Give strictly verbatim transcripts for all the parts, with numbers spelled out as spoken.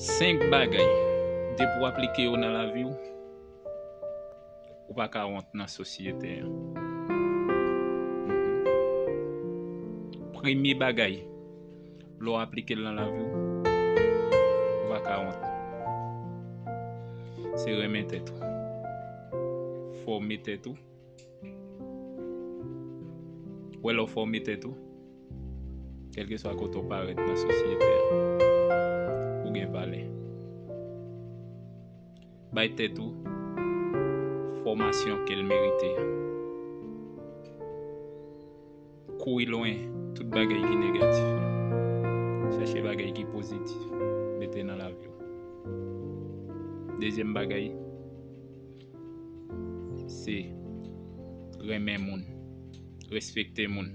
Senk bagay, depi w aplike yo nan lavi w, ou pa ka wont nan sosyete an. Premye bagay, lè w aplike l nan lavi w, ou pa ka wont. Se renmen tèt ou. Fòme tèt ou. Wè lè w fòme tèt ou, kèlkeswa kote w parèt nan sosyete a, ou gen valè. Bay tèt ou fòmasyon ke l merite a. Kouri lwen tout bagay ki negatif yo. Chache bagay ki pozitif, mete nan lavi w. Dezyèm bagay, se renmen moun, respekte moun.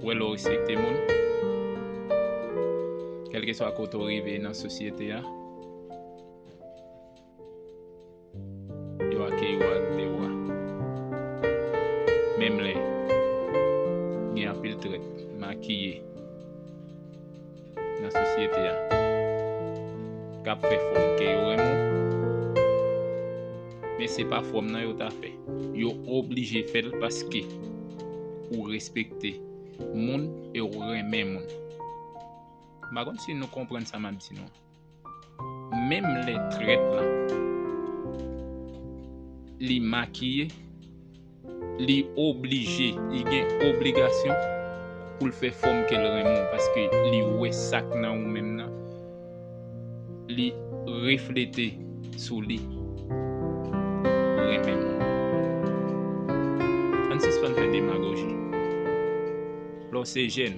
Wè lè w respekte moun, kèlkeswa kote w rive nan sosyete a, yo akeyi w ak de bra. Menm lè gen anpil trèt, makiye, nan sosyete a k ap fè fòm ke yo renmen w, men se pa fòm nan yo ta fè. Yo oblije fè l paske ou respekte moun e ou renmen moun. M pa konn si nou konprann sa m ap di nou an. Menm lè trèt lan, li makiye, li oblije, li gen obligasyon pou l fè fòm ke l renmen w, paske li wè sa k nan ou menm nan, li reflete sou li. Renmen moun. Ann sispann fè demagoji. Lè w se jèn,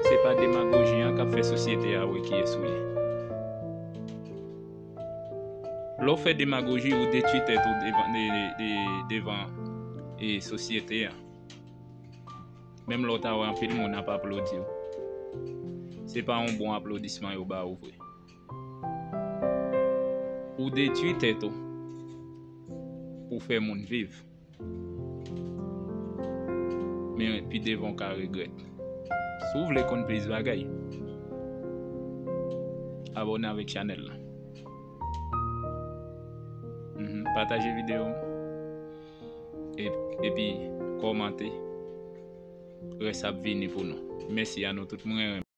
se pa demagoji an k ap fè sosyete a wè kiyès ou ye. Lè w fè demagoji, ou detwi tèt ou devan, de, de, de, devan, e, sosyete a. Menm lè w ta wè anpil moun ap aplodi w, se pa yon bon aplodisman yo ba ou vre. Ou detwi tèt ou pou fè moun viv. Men pi devan w ka regrèt. Si w vle konn plis bagay, abòne avèk chanèl la. Mhm, pataje videyo e, epi kòmante. Rès ap vini pou nou. Mèsi a nou tout. Mwen renmen.